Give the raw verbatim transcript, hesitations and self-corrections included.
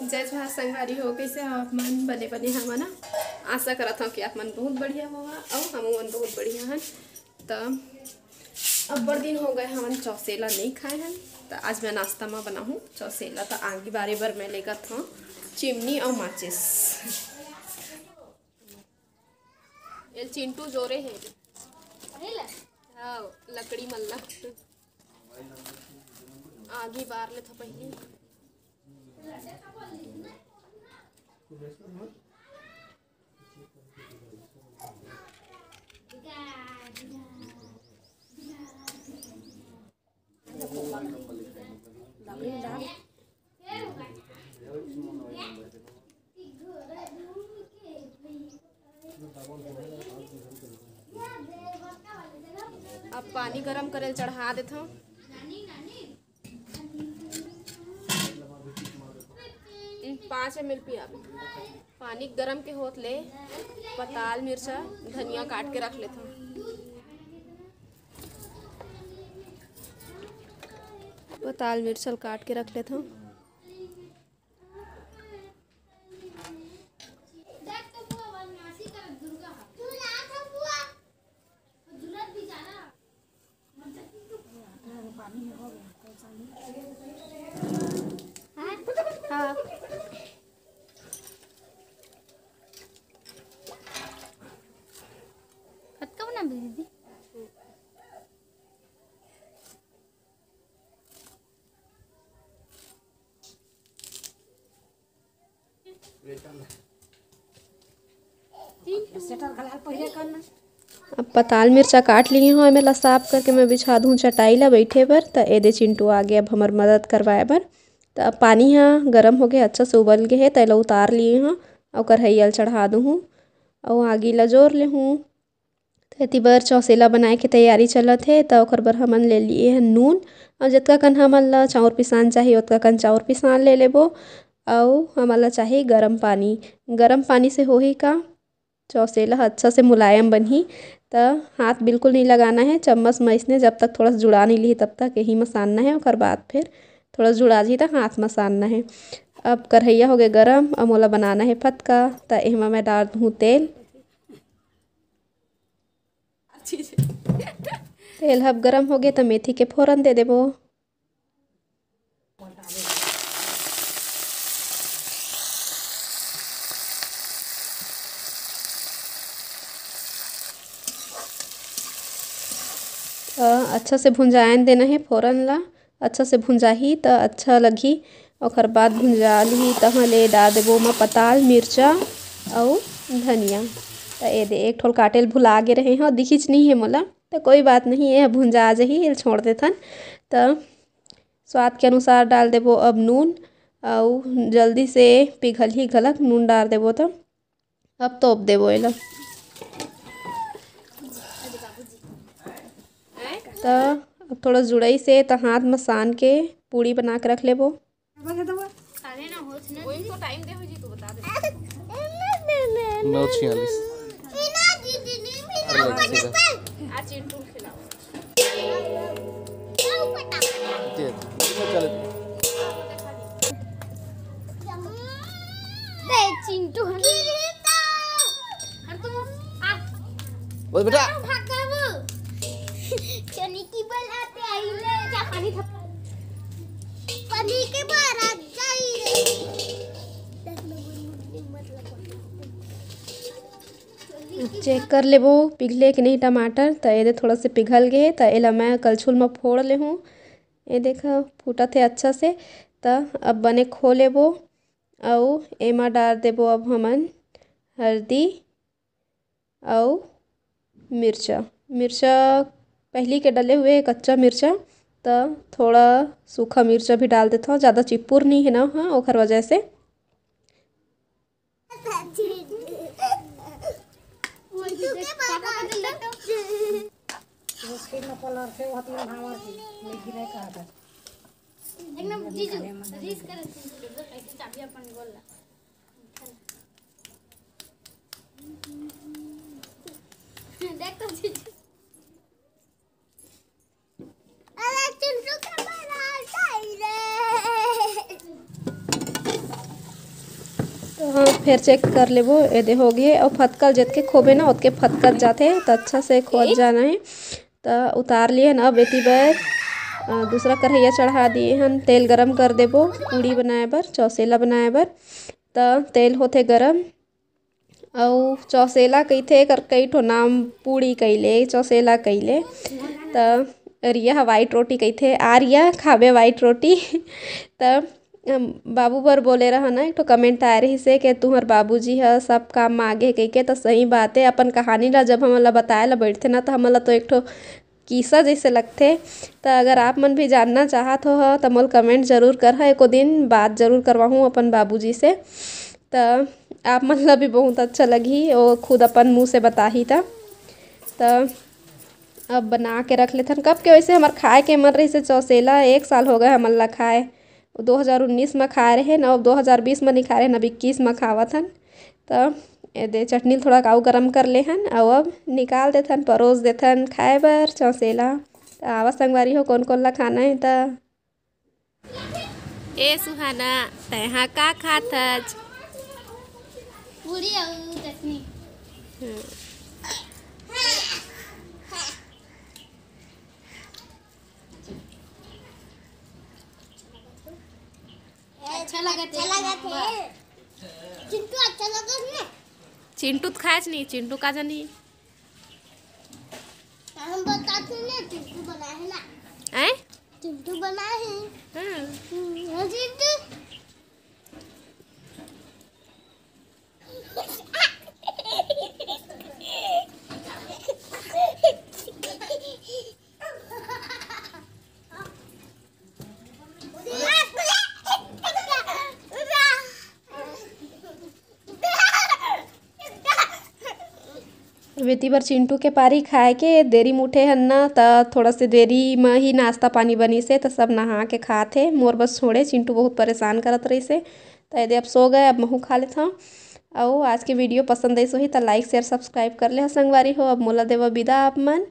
जय जोहार संगवारी हो, कइसे हो आप मन? बने बने हव ना? आशा करत हव कि आप मन बहुत बढ़िया होहा अउ हमू मन बहुत बढ़िया हन। त अब्बड़ दिन हो गए हमन चौसेला नइ खाए हन, त आज मैं नाश्ता म बनाहूँ चौसेला। त आगी बारे बर मैं लेगत हव चिमनी अउ माचिस। एल चिंटू जोरे हे। हाँ, लकड़ी मल्ला। आगी बार लेथव पहिली। अब पानी गरम करे ल चढ़ा देथव। पाँच एम एल पियाबे। पानी गरम के होत ले पताल, मिर्चा, धनिया काट के रख लेथव। पताल मिर्चा ल काट के रख लेथव। हाँ। कतका बनाबे दीदी? अब पताल मिर्चा काट लिए हव, एमे ला साफ करके मैं बिछा दूँ चटाई ला बैठे बर। त एदे चिंटू आगे अब हमर मदद करवाए बर। त अब पानी ह गरम होगे, अच्छा से उबल गे हे, त एला उतार लिए हव अउ कढ़ैया ल चढ़ा दूँ अउ आगी ला जोर लेहूँ। त एती बर चौसेला बनाए के तैयारी चलत हे। त ओकर बर हमन ले लिए हन नून, अउ जतका कन हमन ल चाउर पिसान चाही, ओतका कन चाउर पिसान ले लेबो। अउ हमन ल चाही गरम पानी। गरम पानी से होही का? चौसेला ह अच्छा से मुलायम बनही। त हाथ बिल्कुल नइ लगाना हे, चम्मच म अइसने जब तक थोड़ा सा जुड़ा नइ लिही, तब तक यही म सानना हे। ओकर बाद फिर थोड़ा जुड़ा जही, त हाथ म सानना हे। अब कढ़ैया होगे गरम, अब मोला बनाना हे फतका। त एमा मैं डार दूँ तेल। तेल हब गरम होगे, त मेथी के फोरन दे देबो। अ, अच्छा से भुंजायन देना हे फोरन ला। अच्छा से भुंजाही त अच्छा लगही। ओकर बाद भुंजा लिही, तहाँ ले डार देबो ओमा पताल, मिर्चा अउ धनिया। त ए दे, एक ठोल काटे ल भुला गे रहे हव, दिखिच नइ हे मोला, त कोई बात नहीं, ये भुंजा जही, एल छोड़ देथन। त स्वाद के अनुसार डाल देबो अब नून, अउ जल्दी से पिघलही घलक, नून डार देबो त। अब तोप देबो एला। त अब थोड़ा जुड़ाई से त हाथ म सान के पूड़ी बना के रख लेबो। नौ छियालीस। दे, दे, चल। बे चिंटू हन। बोल बेटा। भाग गए वो। चने की बल आते आई ले। जा पानी थप। पानी के बाहर आ जाई रे। चेक कर लेबो पिघले कि नहीं टमाटर। त एदे थोड़ा से पिघल गे, त एला मैं कलछुल म फोड़ लेहूँ। ये देखा, फूटत हे अच्छा से। त अब बने खो लेबो, अउ एमा डार देबो अब हमन हल्दी अउ मिर्चा। मिर्चा पहली के डले हुए हे, कच्चा मिर्चा, त थोड़ा सूखा मिर्चा भी डाल देथव, ज़्यादा चिपुर नहीं हे ना, हाँ, ओखर वजह से। एकदम जीजू, रीस करे, कैसे चाबी अपन गोल ला। देख तो जीजू। अरे चिंटू के बना जाई रे। हाँ, फेर चेक कर लेबो, एदे हो गे। अउ फतकल जतके खोबे ना, ओतके फतकत जाथे, त अच्छा से खोद जाना हे। त उतार लिए हन। अब एती बर, अ, दूसरा कढ़ैया चढ़ा दिए हन, तेल गरम कर देबो पूड़ी बनाए बर, चौसेला बनाए बर। त तेल होथे गरम, अउ चौसेला कहिथे, एकर कई ठो नाम, पूड़ी कइले, चौसेला कइले। त रिया ह वाइट रोटी कहिथे, आ रिया खाबे वाइट रोटी। त हम बाबू बर बोले रहा ना, एक ठो कमेंट आए रहिस हे कि तुंहर बाबूजी ह सब काम म आगे हे कहिके। त सही बात हे, अपन कहानी ला जब हमन ला बताए ला बैठथे ना, त हमन ला तो एक ठो किस्सा जैसे लगथे। त अगर आप मन भी जानना चाहत हो ह, त मोल कमेंट जरूर करहा, एको दिन बात जरूर करवाहूँ अपन बाबूजी से। त आप मन ला भी बहुत अच्छा लगही, वो खुद अपन मुँह से बताही त। त अब बना के रख लेथन। कब के वैसे हमर खाए के मन रहिस हे चौसेला, एक साल हो गए हमन ला खाए। दो हज़ार उन्नीस म खाए रहेन, अब दो हज़ार बीस म नहीं खाए रहेन, अब इक्कीस म खावत हन। त एदे चटनी ल थोड़ा काऊ गरम कर ले हन, अउ अब निकाल देथन, परोस देथन खाए बर चौसेला। त आवा संगवारी हो, कोन कोन ला खाना हे त। ए सुहाना, तैहा का खात हच? पूरी अउ चटनी। हम्म। अच्छा लगत हे। अच्छा लगत हे। चिंटू अच्छा लगत हे। चिंटू तो खाएच नहीं, चिंटू का जानी। हम बताते ना, चिंटू बनाए हे ना। हैं? चिंटू बनाए हे। हाँ। हम्म, हाँ, चिंटू। वेती बर चिंटू के पारी खाए के देरी म उठे हन ना, त थोड़ा से देरी म ही नाश्ता पानी बनिस हे, त सब नहा के खात हे। मोर बस छोड़े, चिंटू बहुत परेशान करत रहिस हे। त एदे अब सो गए, अब महू खा लेथव। अउ आज के वीडियो पसंद आइस होही त like, share, subscribe कर ले हो संगवारी हो। अब मोला देवा बिदा आप मन।